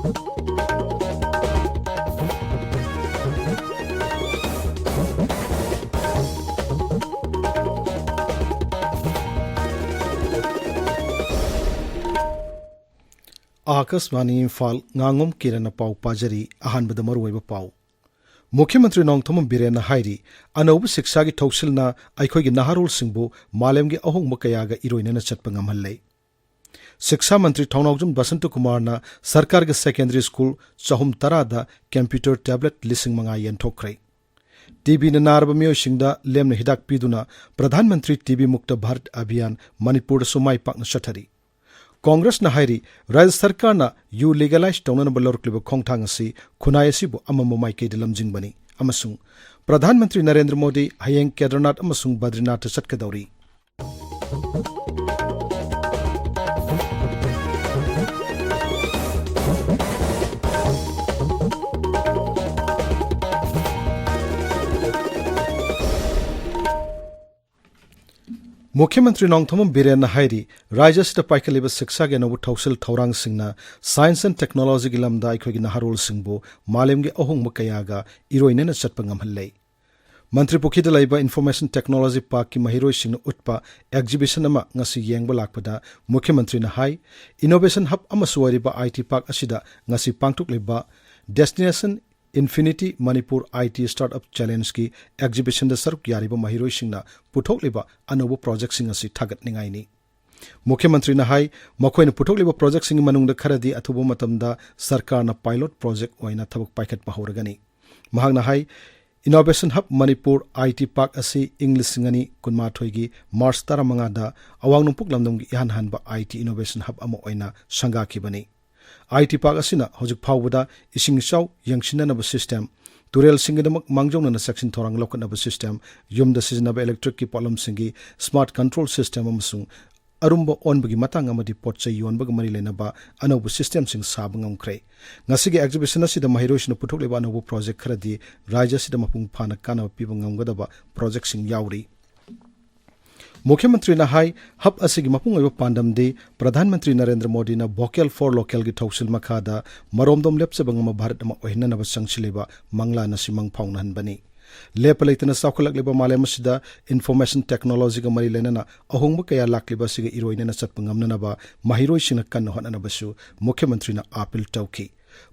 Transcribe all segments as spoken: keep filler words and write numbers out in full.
ꯑꯥꯀꯥꯁꯕꯥꯅꯤ ꯏꯝꯐꯥꯜ, ꯉꯥꯉꯣꯝ ꯀꯤꯔꯟꯅ ꯄꯥꯎ ꯄꯥꯖꯔꯤ꯫ ꯑꯍꯥꯟꯕꯗ ꯃꯔꯨꯑꯣꯏꯕ ꯄꯥꯎ꯫ ꯃꯨꯈ꯭ꯌ ꯃꯟꯇ꯭ꯔꯤ ꯅꯣꯡꯊꯣꯝꯕꯝ ꯕꯤꯔꯦꯟꯅ ꯍꯥꯏꯔꯤ, ꯑꯅꯧꯕ ꯁꯤꯛꯁꯥꯒꯤ ꯊꯧꯁꯤꯜꯅ ꯑꯩꯈꯣꯏꯒꯤ ꯅꯍꯥꯔꯣꯜꯁꯤꯡꯕꯨ ꯃꯥꯂꯦꯝꯒꯤ ꯑꯍꯣꯡꯕ ꯀꯌꯥꯒ ꯏꯔꯣꯏꯅꯅ ꯆꯠꯄ ꯉꯝꯍꯜꯂꯦ꯫ ꯁꯤꯛꯁꯥ ꯃꯟꯇ꯭ꯔꯤ ꯊꯧꯅꯥꯎꯖꯝ ꯕꯁꯟꯇꯀꯨꯃꯥꯔꯅ ꯁꯔꯀꯥꯔꯒꯤ ꯁꯦꯀꯦꯟꯗꯔꯤ ꯁ꯭ꯀꯨꯜ ꯆꯍꯨꯝ ꯇꯔꯥꯗ ꯀꯝꯄ꯭ꯌꯨꯇꯔ ꯇꯦꯕ꯭ꯂꯦꯠ ꯂꯤꯁꯤꯡ ꯃꯉꯥ ꯌꯦꯟꯊꯣꯛꯈ꯭ꯔꯦ꯫ ꯇꯤꯕꯤꯅ ꯅꯥꯔꯕ ꯃꯤꯑꯣꯏꯁꯤꯡꯗ ꯂꯦꯝꯅ ꯍꯤꯗꯥꯛ ꯄꯤꯗꯨꯅ ꯄ꯭ꯔꯙꯥꯟ ꯃꯟꯇ꯭ꯔꯤ ꯇꯤꯕꯤ ꯃꯨꯛꯇ ꯚꯥꯔꯠ ꯑꯚꯤꯌꯥꯟ ꯃꯅꯤꯄꯨꯔꯗꯁꯨ ꯃꯥꯏ ꯄꯥꯛꯅ ꯆꯠꯊꯔꯤ꯫ ꯀꯣꯡꯒ꯭ꯔꯦꯁꯅ ꯍꯥꯏꯔꯤ, ꯔꯥꯖ꯭ꯌ ꯁꯔꯀꯥꯔꯅ ꯌꯨ ꯂꯤꯒꯦꯂꯥꯏꯖ ꯇꯧꯅꯅꯕ ꯂꯧꯔꯛꯂꯤꯕ ꯈꯣꯡꯊꯥꯡ ꯑꯁꯤ ꯈꯨꯟꯅꯥꯏ ꯑꯁꯤꯕꯨ ꯑꯃꯝꯕ ꯃꯥꯏꯀꯩꯗ ꯂꯝꯖꯤꯡꯕꯅꯤ ꯑꯃꯁꯨꯡ ꯄ꯭ꯔꯙꯥꯟ ꯃꯟꯇ꯭ꯔꯤ ꯅꯔꯦꯟꯗ꯭ꯔ ꯃꯣꯗꯤ ꯍꯌꯦꯡ ꯀꯦꯗꯔꯅꯥꯊ ꯑꯃꯁꯨꯡ ꯕꯗ꯭ꯔꯤꯅꯥꯊꯇ ꯆꯠꯀꯗꯧꯔꯤ꯫ ꯃꯨꯈ꯭ꯌ ꯃꯟꯇ꯭ꯔꯤ ꯅꯣꯡꯊꯣꯝꯕꯝ ꯕꯤꯔꯦꯟꯅ ꯍꯥꯏꯔꯤ, ꯔꯥꯖ꯭ꯌ ꯑꯁꯤꯗ ꯄꯥꯏꯈꯠꯂꯤꯕ ꯁꯤꯛꯁꯥꯒꯤ ꯑꯅꯧꯕ ꯊꯧꯁꯤꯜ ꯊꯧꯔꯥꯡꯁꯤꯡꯅ science and technology ꯒꯤ ꯂꯝꯗ ꯑꯩꯈꯣꯏꯒꯤ ꯅꯍꯥꯔꯣꯜꯁꯤꯡꯕꯨ ꯃꯥꯂꯦꯝꯒꯤ ꯑꯍꯣꯡꯕ ꯀꯌꯥꯒ ꯏꯔꯣꯏꯅꯅ ꯆꯠꯄ ꯉꯝꯍꯜꯂꯦ꯫ ꯃꯟꯇ꯭ꯔꯤ ꯄꯨꯈ꯭ꯔꯤꯗ ꯂꯩꯕ Information Technology Park ꯀꯤ ꯃꯍꯩꯔꯣꯏꯁꯤꯡꯅ ꯎꯠꯄ exhibition ꯑꯃ ꯉꯁꯤ ꯌꯦꯡꯕ ꯂꯥꯛꯄꯗ ꯃꯨꯈ꯭ꯌ ꯃꯟꯇ꯭ꯔꯤꯅ ꯍꯥꯏ, Innovation Hub ꯑꯃꯁꯨ ꯑꯣꯏꯔꯤꯕ I T Park ꯑꯁꯤꯗ ꯉꯁꯤ ꯄꯥꯡꯊꯣꯛꯂꯤꯕ Destination Infinity Manipur I T Startup Challenge ꯀꯤ exhibition ꯗ ꯁꯔꯨꯛ ꯌꯥꯔꯤꯕ ꯃꯍꯩꯔꯣꯏꯁꯤꯡꯅ ꯄꯨꯊꯣꯛꯂꯤꯕ ꯑꯅꯧꯕ project ꯁꯤꯡ ꯑꯁꯤ ꯊꯥꯒꯠꯅꯤꯡꯉꯥꯏꯅꯤ꯫ ꯃꯨꯈ꯭ꯌ ꯃꯟꯇ꯭ꯔꯤꯅ ꯍꯥꯏ, ꯃꯈꯣꯏꯅ ꯄꯨꯊꯣꯛꯂꯤꯕ project ꯁꯤꯡꯒꯤ ꯃꯅꯨꯡꯗ ꯈꯔꯗꯤ ꯑꯊꯨꯕ ꯃꯇꯝꯗ ꯁꯔꯀꯥꯔꯅ pilot project ꯑꯣꯏꯅ ꯊꯕꯛ ꯄꯥꯏꯈꯠꯄ ꯍꯧꯔꯒꯅꯤ꯫ ꯃꯍꯥꯛꯅ ꯍꯥꯏ, Innovation Hub Manipur I T Park ꯑꯁꯤ ꯏꯪ ꯂꯤꯁꯤꯡ ꯑꯅꯤ ꯀꯨꯟꯃꯥꯊꯣꯏꯒꯤ March ꯇꯔꯥꯃꯉꯥꯗ ꯑꯋꯥꯡ ꯅꯣꯡꯄꯣꯛ ꯂꯝꯗꯝꯒꯤ ꯏꯍꯥꯟ ꯍꯥꯟꯕ I T innovation hub ꯑꯃ ꯑꯣꯏꯅ ꯁꯪꯒꯥꯈꯤꯕꯅꯤ꯫ I T Park ꯑꯁꯤꯅ ꯍꯧꯖꯤꯛ ꯐꯥꯎꯕꯗ ꯏꯁꯤꯡ ꯏꯆꯥꯎ ꯌꯦꯡꯁꯤꯟꯅꯅꯕ system, ꯇꯨꯔꯦꯜꯁꯤꯡꯒꯤꯗꯃꯛ ꯃꯥꯡꯖꯧꯅꯅ ꯆꯦꯛꯁꯤꯟ ꯊꯧꯔꯥꯡ ꯂꯧꯈꯠꯅꯕ system, ꯌꯨꯝꯗ ꯁꯤꯖꯤꯟꯅꯕ electric ꯀꯤ ꯄꯣꯠꯂꯝꯁꯤꯡꯒꯤ smart control system ꯑꯃꯁꯨꯡ ꯑꯔꯨꯝꯕ ꯑꯣꯟꯕꯒꯤ ꯃꯇꯥꯡ ꯑꯃꯗꯤ ꯄꯣꯠ ꯆꯩ ꯌꯣꯟꯕꯒ ꯃꯔꯤ ꯂꯩꯅꯕ ꯑꯅꯧꯕ system ꯁꯤꯡ ꯁꯥꯕ ꯉꯝꯈ꯭ꯔꯦ꯫ ꯉꯁꯤꯒꯤ exhibition ꯑꯁꯤꯗ ꯃꯍꯩꯔꯣꯏꯁꯤꯡꯅ ꯄꯨꯊꯣꯛꯂꯤꯕ ꯑꯅꯧꯕ project ꯈꯔꯗꯤ ꯔꯥꯖ꯭ꯌ ꯑꯁꯤꯗ ꯃꯄꯨꯡ ꯐꯥꯅ ꯀꯥꯟꯅꯕ ꯄꯤꯕ ꯉꯝꯒꯗꯕ project ꯁꯤꯡ ꯌꯥꯎꯔꯤ꯫ ꯃꯨꯈ꯭ꯌ ꯃꯟꯇ꯭ꯔꯤꯅ ꯍꯥꯏ, ꯍꯕ ꯑꯁꯤꯒꯤ ꯃꯄꯨꯡ ꯑꯣꯏꯕ ꯄꯥꯟꯗꯝꯗꯤ ꯄ꯭ꯔꯙꯥꯟ ꯃꯟꯇ꯭ꯔꯤ ꯅꯔꯦꯟꯗ꯭ꯔ ꯃꯣꯗꯤꯅ Vocal for Localꯒꯤ ꯊꯧꯁꯤꯜ ꯃꯈꯥꯗ ꯃꯔꯣꯝꯗꯣꯝ ꯂꯦꯞꯆꯕ ꯉꯝꯕ ꯚꯥꯔꯠ ꯑꯃ ꯑꯣꯏꯍꯟꯅꯅꯕ ꯆꯪꯁꯤꯜꯂꯤꯕ ꯃꯪꯂꯥꯟ ꯑꯁꯤ ꯃꯪ ꯐꯥꯎꯅꯍꯟꯕꯅꯤ꯫ ꯂꯦꯞꯄ ꯂꯩꯇꯅ ꯆꯥꯎꯈꯠꯂꯛꯂꯤꯕ ꯃꯥꯂꯦꯝ ꯑꯁꯤꯗ information technologyꯒ ꯃꯔꯤ ꯂꯩꯅꯅ ꯑꯍꯣꯡꯕ ꯀꯌꯥ ꯂꯥꯛꯂꯤꯕ ꯑꯁꯤꯒ ꯏꯔꯣꯏꯅꯅ ꯆꯠꯄ ꯉꯝꯅꯅꯕ ꯃꯍꯩꯔꯣꯏꯁꯤꯡꯅ ꯀꯟꯅ ꯍꯣꯠꯅꯅꯕꯁꯨ ꯃꯨꯈ꯭ꯌ ꯃꯟꯇ꯭ꯔꯤꯅ ꯑꯥꯄꯤꯜ ꯇꯧꯈꯤ꯫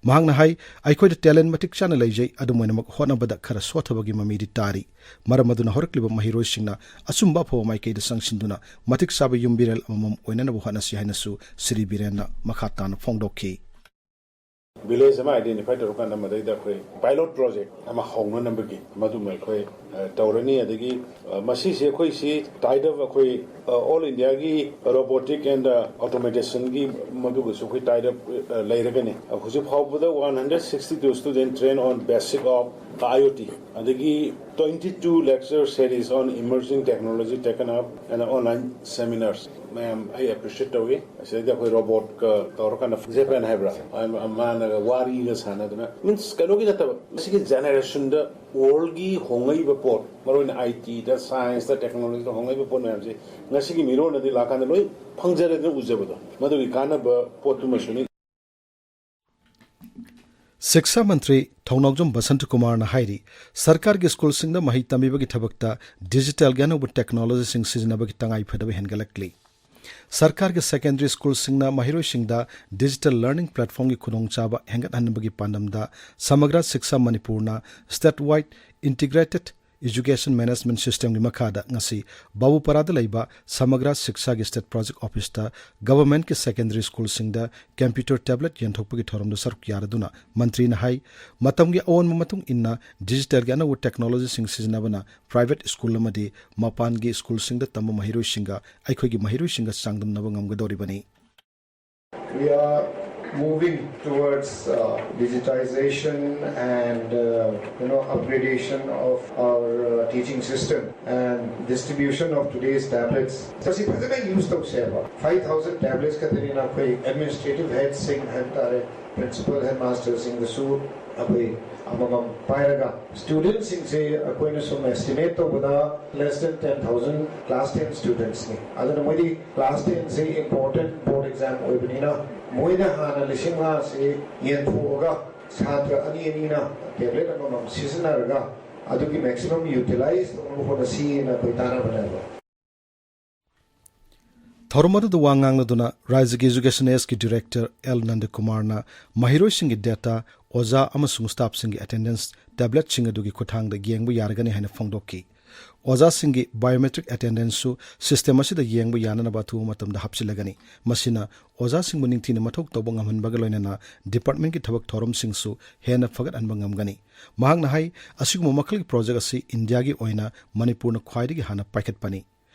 ꯃꯍꯥꯛꯅ ꯍꯥꯏ, ꯑꯩꯈꯣꯏꯗ talent ꯃꯇꯤꯛ ꯆꯥꯅ ꯂꯩꯖꯩ, ꯑꯗꯨꯝ ꯑꯣꯏꯅꯃꯛ ꯍꯣꯠꯅꯕꯗ ꯈꯔ ꯁꯣꯠꯊꯕꯒꯤ ꯃꯃꯤꯗꯤ ꯇꯥꯔꯤ꯫ ꯃꯔꯝ ꯑꯗꯨꯅ ꯍꯧꯔꯛꯂꯤꯕ ꯃꯍꯩꯔꯣꯏꯁꯤꯡꯅ ꯑꯆꯨꯝꯕ ꯑꯐꯕ ꯃꯥꯏꯀꯩꯗ ꯆꯪꯁꯤꯟꯗꯨꯅ ꯃꯇꯤꯛ ꯆꯥꯕ ꯌꯨꯝꯕꯤꯔꯦꯜ ꯑꯃꯃꯝ ꯑꯣꯏꯅꯅꯕ ꯍꯣꯠꯅꯁꯤ ꯍꯥꯏꯅꯁꯨ ꯁ꯭ꯔꯤ ꯕꯤꯔꯦꯟꯅ ꯃꯈꯥ ꯇꯥꯅ ꯐꯣꯡꯗꯣꯛꯈꯤ꯫ Village ꯑꯃ identify ꯇꯧꯔꯀꯥꯟꯗ ꯃꯗꯩꯗ ꯑꯩꯈꯣꯏ pilot project ꯑꯃ ꯍꯧꯅꯅꯕꯒꯤ ꯃꯗꯨꯃ ꯑꯩꯈꯣꯏ, ꯑ, ꯇꯧꯔꯅꯤ꯫ ꯑꯗꯒꯤ, ꯑ, ꯃꯁꯤꯁꯦ ꯑꯩꯈꯣꯏꯁꯤ tied up ꯑꯩꯈꯣꯏ, ꯑ, All Indiaꯒꯤ robotic and, ꯑ, automatationꯒꯤ ꯃꯗꯨꯒꯁꯨ ꯑꯩꯈꯣꯏ tied up, ꯑ, ꯂꯩꯔꯒꯅꯤ꯫ ꯑ, ꯍꯧꯖꯤꯛ ꯐꯥꯎꯕꯗ one hundred sixty two student train on basic of IoT, ꯑꯗꯒꯤ twenty two lecture series on emerging technology taken up and online seminars꯫ ꯃꯌꯥꯝ ꯑꯩ appreciate ꯇꯧꯏ꯫ ꯑꯁꯤꯗꯩꯗ ꯑꯩꯈꯣꯏ robotꯀ ꯇꯧꯔꯀꯥꯟꯗ ꯖꯦꯄꯦꯟ ꯍꯥꯏꯕ꯭ꯔꯥ? ꯃꯥꯅꯒ ꯋꯥꯔꯤꯒ ꯁꯥꯟꯅꯗꯅ, means ꯀꯩꯅꯣꯒꯤ ꯅꯠꯇꯕ, ꯃꯁꯤꯒꯤ generationꯗ worldꯒꯤ ꯍꯣꯡꯉꯛꯏꯕ ꯄꯣꯠ, ꯃꯔꯨꯑꯣꯏꯅ ITꯗ, scienceꯇ, technologyꯗ ꯍꯣꯡꯉꯛꯏꯕ ꯄꯣꯠ ꯃꯌꯥꯝꯁꯦ ꯉꯁꯤꯒꯤ ꯃꯤꯔꯣꯟꯗꯗꯤ ꯂꯥꯛꯀꯥꯟꯗ ꯂꯣꯏ ꯐꯪꯖꯔꯦꯗꯅ ꯎꯖꯕꯗꯣ, ꯃꯗꯨꯒꯤ ꯀꯥꯟꯅꯕ ꯄꯣꯠꯇꯨꯃꯁꯨꯅꯤ꯫ ꯁꯤꯛꯁꯥ ꯃꯟꯇ꯭ꯔꯤ ꯊꯧꯅꯥꯎꯖꯝ ꯕꯁꯟꯇ ꯀꯨꯃꯥꯔꯅ ꯍꯥꯏꯔꯤ, ꯁꯔꯀꯥꯔꯒꯤ ꯁ꯭ꯀꯨꯜꯁꯤꯡꯗ ꯃꯍꯩ ꯇꯝꯕꯤꯕꯒꯤ ꯊꯕꯛꯇ digitalꯒꯤ ꯑꯅꯧꯕ technologyꯁꯤꯡ ꯁꯤꯖꯤꯟꯅꯕꯒꯤ ꯇꯉꯥꯏ ꯐꯗꯕ ꯍꯦꯟꯒꯠꯂꯛꯂꯤ꯫ ꯁꯔꯀꯥꯔꯒꯤ secondary ꯁ꯭ꯀꯨꯜꯁꯤꯡꯅ ꯃꯍꯩꯔꯣꯏꯁꯤꯡꯗ digital learning platformꯒꯤ ꯈꯨꯗꯣꯡꯆꯥꯕ ꯍꯦꯟꯒꯠꯍꯟꯕꯒꯤ ꯄꯥꯟꯗꯝꯗ ꯁꯃꯒ꯭ꯔꯥ ꯁꯤꯛꯁꯥ ꯃꯅꯤꯄꯨꯔꯅ state wide integrated education management systemꯒꯤ ꯃꯈꯥꯗ ꯉꯁꯤ ꯕꯥꯕꯨꯄꯥꯔꯥꯗ ꯂꯩꯕ ꯁꯃꯒ꯭ꯔꯥ ꯁꯤꯛꯁꯥꯒꯤ state project officeꯇ governmentꯀꯤ secondary ꯁ꯭ꯀꯨꯜꯁꯤꯡꯗ computer tablet ꯌꯦꯟꯊꯣꯛꯄꯒꯤ ꯊꯧꯔꯝꯗ ꯁꯔꯨꯛ ꯌꯥꯔꯗꯨꯅ ꯃꯟꯇ꯭ꯔꯤꯅ ꯍꯥꯏ, ꯃꯇꯝꯒꯤ ꯑꯑꯣꯟꯕ ꯃꯇꯨꯡ ꯏꯟꯅ digitalꯒꯤ ꯑꯅꯧꯕ technologyꯁꯤꯡ ꯁꯤꯖꯤꯟꯅꯕꯅ private ꯁ꯭ꯀꯨꯜ ꯑꯃꯗꯤ ꯃꯄꯥꯟꯒꯤ ꯁ꯭ꯀꯨꯜꯁꯤꯡꯗ ꯇꯝꯕ ꯃꯍꯩꯔꯣꯏꯁꯤꯡꯒ ꯑꯩꯈꯣꯏꯒꯤ ꯃꯍꯩꯔꯣꯏꯁꯤꯡꯒ ꯆꯥꯡꯗꯝꯅꯕ ꯉꯝꯒꯗꯧꯔꯤꯕꯅꯤ꯫ We are moving towards, uh, digitization and, uh, you know, upgradation of our, uh, teaching system and distribution of today's tablets. ꯃꯁꯤ ꯐꯖꯅ use ꯇꯧꯁꯦꯕ꯫ Five thousand tablets ꯈꯛꯇꯅꯤꯅ ꯑꯩꯈꯣꯏ administrative headꯁꯤꯡ ꯍꯥꯏꯕ ꯇꯥꯔꯦ, principal headmasterꯁꯤꯡꯗꯁꯨ ꯑꯩꯈꯣꯏ ꯑꯃꯃꯝ ꯄꯥꯏꯔꯒ ꯁ꯭ꯇꯨꯗꯦꯟꯠꯁꯤꯡꯁꯦ ꯑꯩꯈꯣꯏꯅ ꯁꯨꯝ ꯑꯦꯁꯇꯤꯃꯦꯠ ꯇꯧꯕꯗ less than ten thousand class ten ꯁ꯭ꯇꯨꯗꯦꯟꯠꯁꯅꯤ꯫ ꯑꯗꯨꯅ ꯃꯣꯏꯗꯤ class ten ꯁꯦ important board exam ꯑꯣꯏꯕꯅꯤꯅ ꯃꯣꯏꯅ ꯍꯥꯟꯅ ꯂꯤꯁꯤꯡ ꯃꯉꯥꯁꯤ ꯌꯦꯟꯊꯣꯛꯑꯒ ꯁꯥꯇ꯭ꯔ ꯑꯅꯤ ꯑꯅꯤꯅ ꯇꯦꯕ꯭ꯂꯦꯠ ꯑꯃꯃꯝ ꯁꯤꯖꯤꯟꯅꯔꯒ ꯑꯗꯨꯒꯤ ꯃꯦꯛꯁꯤꯃꯝ ꯌꯨꯇꯤꯂꯥꯏꯁ ꯇꯧꯅꯕ ꯍꯣꯠꯅꯁꯤꯅ ꯑꯩꯈꯣꯏ ꯇꯥꯟꯅꯕꯅꯦꯕ꯫ ꯊꯧꯔꯝ ꯑꯗꯨꯗ ꯋꯥ ꯉꯥꯡꯂꯗꯨꯅ ꯔꯥꯖ꯭ꯌꯒꯤ ꯏꯖꯨꯀꯦꯁꯟ ꯑꯦꯁꯀꯤ ꯗꯤꯔꯦꯛꯇꯔ ꯑꯦꯜ ꯅꯟꯗꯀꯨꯃꯥꯔꯅ ꯃꯍꯩꯔꯣꯏꯁꯤꯡꯒꯤ ꯗꯦꯇꯥ, ꯑꯣꯖꯥ ꯑꯃꯁꯨꯡ ꯁ꯭ꯇꯥꯐꯁꯤꯡꯒꯤ ꯑꯦꯇꯦꯟꯗꯦꯟꯁ ꯇꯦꯕ꯭ꯂꯦꯠꯁꯤꯡ ꯑꯗꯨꯒꯤ ꯈꯨꯠꯊꯥꯡꯗ ꯌꯦꯡꯕ ꯌꯥꯔꯒꯅꯤ ꯍꯥꯏꯅ ꯐꯣꯡꯗꯣꯛꯈꯤ꯫ ꯑꯣꯖꯥꯁꯤꯡꯒꯤ ꯕꯥꯏꯑꯣꯃꯦꯇ꯭ꯔꯤꯛ ꯑꯦꯇꯦꯟꯗꯦꯟꯁꯁꯨ ꯁꯤꯁꯇꯦꯝ ꯑꯁꯤꯗ ꯌꯦꯡꯕ ꯌꯥꯅꯅꯕ ꯑꯊꯨꯕ ꯃꯇꯝꯗ ꯍꯥꯞꯆꯤꯜꯂꯒꯅꯤ꯫ ꯃꯁꯤꯅ ꯑꯣꯖꯥꯁꯤꯡꯕꯨ ꯅꯤꯡꯊꯤꯅ ꯃꯊꯧ ꯇꯧꯕ ꯉꯝꯍꯟꯕꯒ ꯂꯣꯏꯅꯅ ꯗꯤꯄꯥꯔꯠꯃꯦꯟꯠꯀꯤ ꯊꯕꯛ ꯊꯧꯔꯝꯁꯤꯡꯁꯨ ꯍꯦꯟꯅ ꯐꯒꯠꯍꯟꯕ ꯉꯝꯒꯅꯤ꯫ ꯃꯍꯥꯛꯅ ꯍꯥꯏ, ꯑꯁꯤꯒꯨꯝꯕ ꯃꯈꯜꯒꯤ ꯄ꯭ꯔꯣꯖꯦꯛ ꯑꯁꯤ ꯏꯟꯗꯤꯌꯥꯒꯤ ꯑꯣꯏꯅ ꯃꯅꯤꯄꯨꯔꯅ ꯈ꯭ꯋꯥꯏꯗꯒꯤ ꯍꯥꯟꯅ ꯄꯥꯏꯈꯠꯄꯅꯤ꯫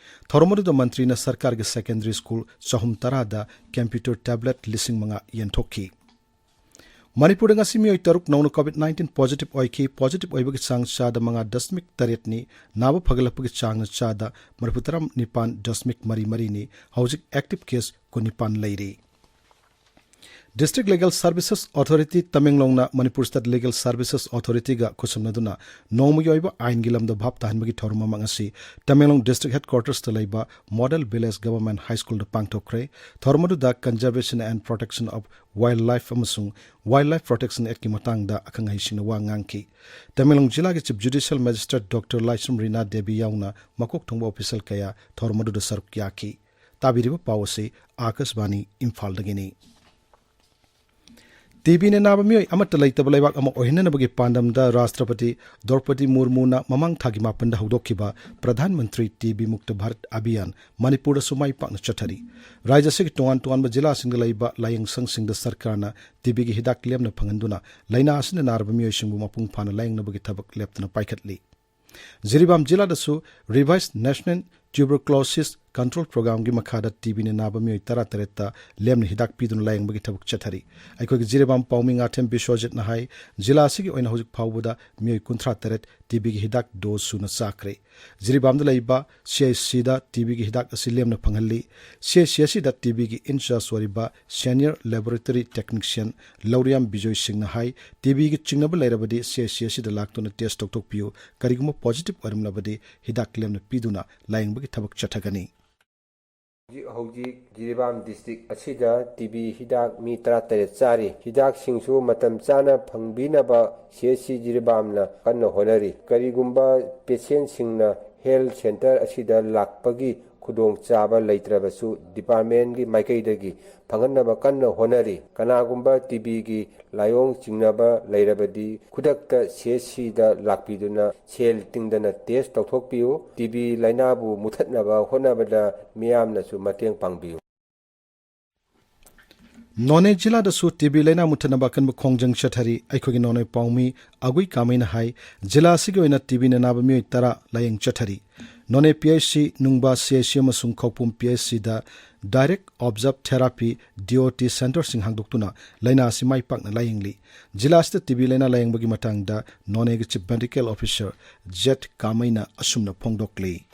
ꯊꯧꯔꯝ ꯑꯗꯨꯗ ꯃꯟꯇ꯭ꯔꯤꯅ ꯁꯔꯀꯥꯔꯒꯤ ꯁꯦꯀꯦꯟꯗꯔꯤ ꯁ꯭ꯀꯨꯜ ꯆꯍꯨꯝ ꯇꯔꯥꯗ ꯀꯝꯄ꯭ꯌꯨꯇꯔ ꯇꯦꯕ꯭ꯂꯦꯠ ꯂꯤꯁꯤꯡ ꯃꯉꯥ ꯌꯦꯟꯊꯣꯛꯈꯤ꯫ ꯃꯅꯤꯄꯨꯔꯗ ꯉꯁꯤ ꯃꯤꯑꯣꯏ ꯇꯔꯨꯛ ꯅꯧꯅ ꯀꯣꯚꯤꯗ ꯅꯥꯏꯟꯇꯤꯟ ꯄꯣꯖꯤꯇꯤꯚ ꯑꯣꯏꯈꯤ꯫ ꯄꯣꯖꯤꯇꯤꯚ ꯑꯣꯏꯕꯒꯤ ꯆꯥꯡ ꯆꯥꯗ ꯃꯉꯥ ꯗꯁꯃꯤꯛ ꯇꯔꯦꯠꯅꯤ꯫ ꯅꯥꯕ ꯐꯒꯠꯂꯛꯄꯒꯤ ꯆꯥꯡꯅ ꯆꯥꯗ ꯃꯔꯤꯐꯨ ꯇꯔꯥ ꯅꯤꯄꯥꯟ ꯗꯁꯃꯤꯛ ꯃꯔꯤ ꯃꯔꯤꯅꯤ꯫ ꯍꯧꯖꯤꯛ ꯑꯦꯛꯇꯤꯚ ꯀꯦꯁ ꯀꯨꯟꯅꯤꯄꯥꯟ ꯂꯩꯔꯤ꯫ ꯗꯤꯁꯇ꯭ꯔꯤꯛ ꯂꯤꯒꯦꯜ ꯁꯔꯚꯤꯁꯦꯁ ꯑꯣꯊꯣꯔꯤꯇꯤ ꯇꯃꯦꯡꯂꯣꯡꯅ ꯃꯅꯤꯄꯨꯔ ꯁ꯭ꯇꯦꯠ ꯂꯤꯒꯦꯜ ꯁꯔꯚꯤꯁꯦꯁ ꯑꯣꯊꯣꯔꯤꯇꯤꯒ ꯈꯨꯠꯁꯝꯅꯗꯨꯅ ꯅꯣꯡꯃꯒꯤ ꯑꯣꯏꯕ ꯑꯥꯏꯟꯒꯤ ꯂꯝꯗ ꯚꯥꯞ ꯇꯥꯍꯟꯕꯒꯤ ꯊꯧꯔꯝ ꯑꯃ ꯉꯁꯤ ꯇꯃꯦꯡꯂꯣꯡ ꯗꯤꯁꯇ꯭ꯔꯤꯛ ꯍꯦꯗꯀ꯭ꯋꯥꯇꯔꯁꯇ ꯂꯩꯕ ꯃꯣꯗꯦꯜ ꯚꯤꯂꯦꯖ ꯒꯚꯔꯟꯃꯦꯟꯠ ꯍꯥꯏ ꯁ꯭ꯀꯨꯜꯗ ꯄꯥꯡꯊꯣꯛꯈ꯭ꯔꯦ꯫ ꯊꯧꯔꯝ ꯑꯗꯨꯗ conservation and protection of wildlife ꯑꯃꯁꯨꯡ ꯋꯥꯏꯜꯗ ꯂꯥꯏꯐ ꯄ꯭ꯔꯣꯇꯦꯛꯁꯟ ꯑꯦꯛꯀꯤ ꯃꯇꯥꯡꯗ ꯑꯈꯪ ꯑꯍꯩꯁꯤꯡꯅ ꯋꯥ ꯉꯥꯡꯈꯤ꯫ ꯇꯃꯦꯡꯂꯣꯡ ꯖꯤꯂꯥꯒꯤ chief judicial magistrate doctor Laishram Rina Devi ꯌꯥꯎꯅ ꯃꯀꯣꯛ ꯊꯣꯡꯕ ꯑꯣꯐꯤꯁꯤꯌꯦꯜ ꯀꯌꯥ ꯊꯧꯔꯝ ꯑꯗꯨꯗ ꯁꯔꯨꯛ ꯌꯥꯈꯤ꯫ ꯇꯥꯕꯤꯔꯤꯕ ꯄꯥꯎ ꯑꯁꯤ ꯑꯥꯀꯥꯁꯕꯥꯅꯤ ꯏꯝꯐꯥꯜꯗꯒꯤꯅꯤ꯫ ꯇꯤꯕꯤꯅ ꯅꯥꯕ ꯃꯤꯑꯣꯏ ꯑꯃꯠꯇ ꯂꯩꯇꯕ ꯂꯩꯕꯥꯛ ꯑꯃ ꯑꯣꯏꯍꯟꯅꯅꯕꯒꯤ ꯄꯥꯟꯗꯝꯗ ꯔꯥꯁꯇ꯭ꯔꯄꯇꯤ ꯗ꯭ꯔꯧꯄꯗꯤ ꯃꯨꯔꯃꯨꯅ ꯃꯃꯥꯡ ꯊꯥꯒꯤ ꯃꯥꯄꯟꯗ ꯍꯧꯗꯣꯛꯈꯤꯕ ꯄ꯭ꯔꯙꯥꯟ ꯃꯟꯇ꯭ꯔꯤ ꯇꯤꯕꯤ ꯃꯨꯛꯇ ꯚꯥꯔꯠ ꯑꯚꯤꯌꯥꯟ ꯃꯅꯤꯄꯨꯔꯗꯁꯨ ꯃꯥꯏ ꯄꯥꯛꯅ ꯆꯠꯊꯔꯤ꯫ ꯔꯥꯖ꯭ꯌ ꯑꯁꯤꯒꯤ ꯇꯣꯉꯥꯟ ꯇꯣꯉꯥꯟꯕ ꯖꯤꯂꯥꯁꯤꯡꯗ ꯂꯩꯕ ꯂꯥꯏꯌꯦꯡ ꯁꯪꯁꯤꯡꯗ ꯁꯔꯀꯥꯔꯅ ꯇꯤꯕꯤꯒꯤ ꯍꯤꯗꯥꯛ ꯂꯦꯝꯅ ꯐꯪꯍꯟꯗꯨꯅ ꯂꯥꯏꯅꯥ ꯑꯁꯤꯅ ꯅꯥꯔꯕ ꯃꯤꯑꯣꯏꯁꯤꯡꯕꯨ ꯃꯄꯨꯡ ꯐꯥꯅ ꯂꯥꯌꯦꯡꯅꯕꯒꯤ ꯊꯕꯛ ꯂꯦꯞꯇꯅ ꯄꯥꯏꯈꯠꯂꯤ꯫ Jiribam ꯖꯤꯂꯥꯗꯁꯨ revise national tuberculosis Control Programꯒꯤ ꯃꯈꯥꯗ ꯇꯤꯕꯤꯅ ꯅꯥꯕ ꯃꯤꯑꯣꯏ ꯇꯔꯥꯇꯔꯦꯠꯇ ꯂꯦꯝꯅ ꯍꯤꯗꯥꯛ ꯄꯤꯗꯨꯅ ꯂꯥꯌꯦꯡꯕꯒꯤ ꯊꯕꯛ ꯆꯠꯊꯔꯤ꯫ ꯑꯩꯈꯣꯏꯒꯤ ꯖꯤꯔꯤꯕꯥꯝ ꯄꯥꯎꯃꯤ ꯉꯥꯊꯦꯝ ꯕꯤꯁ꯭ꯋꯖꯤꯠꯅ ꯍꯥꯏ, ꯖꯤꯂꯥ ꯑꯁꯤꯒꯤ ꯑꯣꯏꯅ ꯍꯧꯖꯤꯛ ꯐꯥꯎꯕꯗ ꯃꯤꯑꯣꯏ ꯀꯨꯟꯊ꯭ꯔꯥ ꯇꯔꯦꯠ ꯇꯤꯕꯤꯒꯤ ꯍꯤꯗꯥꯛ ꯗꯣꯁ ꯁꯨꯅ ꯆꯥꯈ꯭ꯔꯦ꯫ ꯖꯤꯔꯤꯕꯥꯝꯗ ꯂꯩꯕ ꯁꯤ ꯑꯩꯆ ꯁꯤꯗ ꯇꯤꯕꯤꯒꯤ ꯍꯤꯗꯥꯛ ꯑꯁꯤ ꯂꯦꯝꯅ ꯐꯪꯍꯜꯂꯤ꯫ ꯁꯤ ꯑꯩꯆ ꯁꯤ ꯑꯁꯤꯗ ꯇꯤꯕꯤꯒꯤ ꯏꯟꯆꯥꯔꯖ ꯑꯣꯏꯔꯤꯕ senior laboratory technician ꯂꯧꯔꯤꯌꯥꯝ ꯕꯤꯖꯣꯏ ꯁꯤꯡꯅ ꯍꯥꯏ, ꯇꯤꯕꯤꯒꯤ ꯆꯤꯡꯅꯕ ꯂꯩꯔꯕꯗꯤ ꯁꯤ ꯑꯩꯆ ꯁꯤ ꯑꯁꯤꯗ ꯂꯥꯛꯇꯨꯅ ꯇꯦꯁ ꯇꯧꯊꯣꯛꯄꯤꯌꯨ꯫ ꯀꯔꯤꯒꯨꯝꯕ ꯄꯣꯖꯤꯇꯤꯚ ꯑꯣꯏꯔꯝꯂꯕꯗꯤ ꯍꯤꯗꯥꯛ ꯂꯦꯝꯅ ꯄꯤꯗꯨꯅ ꯂꯥꯌꯦꯡꯕꯒꯤ ꯊꯕꯛ ꯆꯠꯊꯒꯅꯤ꯫ ꯍꯧꯖꯤꯛ ꯍꯧꯖꯤꯛ ꯖꯤꯔꯤꯕꯥꯝ ꯗꯤꯁꯇ꯭ꯔꯤꯛ ꯑꯁꯤꯗ ꯇꯤꯕꯤ ꯍꯤꯗꯥꯛ ꯃꯤ ꯇꯔꯥꯇꯔꯦꯠ ꯆꯥꯔꯤ꯫ ꯍꯤꯗꯥꯛꯁꯤꯡꯁꯨ ꯃꯇꯝ ꯆꯥꯅ ꯐꯪꯕꯤꯅꯕ ꯁꯤ ꯑꯩꯆ ꯁꯤ ꯖꯤꯔꯤꯕꯥꯝꯅ ꯀꯟꯅ ꯍꯣꯠꯅꯔꯤ꯫ ꯀꯔꯤꯒꯨꯝꯕ ꯄꯦꯁꯦꯟꯁꯤꯡꯅ ꯍꯦꯜꯊ ꯁꯦꯟꯇꯔ ꯑꯁꯤꯗ ꯂꯥꯛꯄꯒꯤ ꯈꯨꯗꯣꯡꯆꯥꯕ ꯂꯩꯇ꯭ꯔꯕꯁꯨ ꯗꯤꯄꯥꯔꯠꯃꯦꯟꯒꯤ ꯃꯥꯏꯀꯩꯗꯒꯤ ꯐꯪꯍꯟꯅꯕ ꯀꯟꯅ ꯍꯣꯠꯅꯔꯤ꯫ ꯀꯅꯥꯒꯨꯝꯕ ꯇꯤꯕꯤꯒꯤ ꯂꯥꯏꯑꯣꯡ ꯆꯤꯡꯅꯕ ꯂꯩꯔꯕꯗꯤ ꯈꯨꯗꯛꯇ ꯁꯤ ꯑꯩꯆ ꯁꯤꯗ ꯂꯥꯛꯄꯤꯗꯨꯅ ꯁꯦꯜ ꯇꯤꯡꯗꯅ ꯇꯦꯁ ꯇꯧꯊꯣꯛꯄꯤꯌꯨ꯫ ꯇꯤꯕꯤ ꯂꯥꯏꯅꯥꯕꯨ ꯃꯨꯊꯠꯅꯕ ꯍꯣꯠꯅꯕꯗ ꯃꯤꯌꯥꯝꯅꯁꯨ ꯃꯇꯦꯡ ꯄꯥꯡꯕꯤꯌꯨ꯫ ꯅꯣꯅꯦ ꯖꯤꯂꯥꯗꯁꯨ ꯇꯤꯕꯤ ꯂꯥꯏꯅꯥ ꯃꯨꯊꯠꯅꯕ ꯑꯀꯟꯕ ꯈꯣꯡꯖꯪ ꯆꯠꯊꯔꯤ꯫ ꯑꯩꯈꯣꯏꯒꯤ ꯅꯣꯅꯦ ꯄꯥꯎꯃꯤ ꯑꯒꯨꯏ ꯀꯥꯃꯩꯅ ꯍꯥꯏ, ꯖꯤꯂꯥ ꯑꯁꯤꯒꯤ ꯑꯣꯏꯅ ꯇꯤꯕꯤꯅ ꯅꯥꯕ ꯃꯤꯑꯣꯏ ꯇꯔꯥ ꯂꯥꯌꯦꯡ ꯆꯠꯊꯔꯤ꯫ ꯅꯣꯅꯦ ꯄꯤ ꯑꯩꯆ ꯁꯤ, ꯅꯨꯡꯕꯥ ꯁꯤ ꯑꯩꯆ ꯁꯤ ꯑꯃꯁꯨꯡ ꯈꯧꯄꯨꯝ ꯄꯤ ꯑꯩꯆ ꯁꯤꯗ direct observe therapy, ꯗꯤ ꯑꯣ ꯇꯤ, ꯁꯦꯟꯇꯔꯁꯤꯡ ꯍꯥꯡꯗꯣꯛꯇꯨꯅ ꯂꯥꯏꯅꯥ ꯑꯁꯤ ꯃꯥꯏ ꯄꯥꯛꯅ ꯂꯥꯌꯦꯡꯂꯤ꯫ ꯖꯤꯂꯥ ꯑꯁꯤꯗ ꯇꯤꯕꯤ ꯂꯥꯏꯅꯥ ꯂꯥꯌꯦꯡꯕꯒꯤ ꯃꯇꯥꯡꯗ ꯅꯣꯅꯦꯒꯤ ꯆꯤꯐ ꯃꯦꯗꯤꯀꯦꯜ ꯑꯣꯐꯤꯁꯔ ꯖꯦꯠ ꯀꯥꯃꯩꯅ ꯑꯁꯨꯝꯅ ꯐꯣꯡꯗꯣꯛꯂꯤ꯫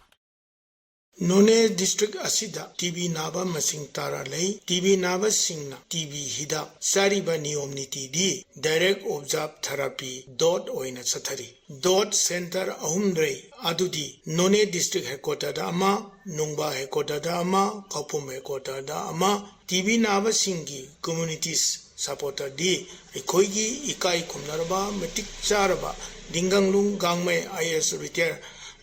ꯅꯣꯅꯦ ꯗꯤꯁꯇ꯭ꯔꯤꯛ ꯑꯁꯤꯗ ꯇꯤꯕꯤ ꯅꯥꯕ ꯃꯁꯤꯡ ꯇꯔꯥ ꯂꯩ꯫ ꯇꯤꯕꯤ ꯅꯥꯕꯁꯤꯡꯅ ꯇꯤꯕꯤ ꯍꯤꯗꯥꯛ ꯆꯥꯔꯤꯕ ꯅꯤꯌꯣꯝ ꯅꯤꯇꯤꯗꯤ direct observe therapy, ꯗꯣꯠ ꯑꯣꯏꯅ ꯆꯠꯊꯔꯤ꯫ ꯗꯣꯠ ꯁꯦꯟꯇꯔ ꯑꯍꯨꯝ ꯂꯩ, ꯑꯗꯨꯗꯤ ꯅꯣꯅꯦ ꯗꯤꯁꯇ꯭ꯔꯤꯛ ꯍꯦꯗꯀ꯭ꯋꯥꯇꯔꯗ ꯑꯃ, ꯅꯨꯡꯕꯥ ꯍꯦꯗꯀ꯭ꯋꯥꯇꯔꯗ ꯑꯃ, ꯈꯧꯄꯨꯝ ꯍꯦꯗꯀ꯭ꯋꯥꯇꯔꯗ ꯑꯃ꯫ ꯇꯤꯕꯤ ꯅꯥꯕꯁꯤꯡꯒꯤ ꯀꯝꯃ꯭ꯌꯨꯅꯤꯇꯤꯁ ꯁꯄꯣꯔꯇꯔꯗꯤ ꯑꯩꯈꯣꯏꯒꯤ ꯏꯀꯥꯏ ꯈꯨꯝꯅꯔꯕ, ꯃꯇꯤꯛ ꯆꯥꯔꯕ Linggonglung Gangmei I A S retired,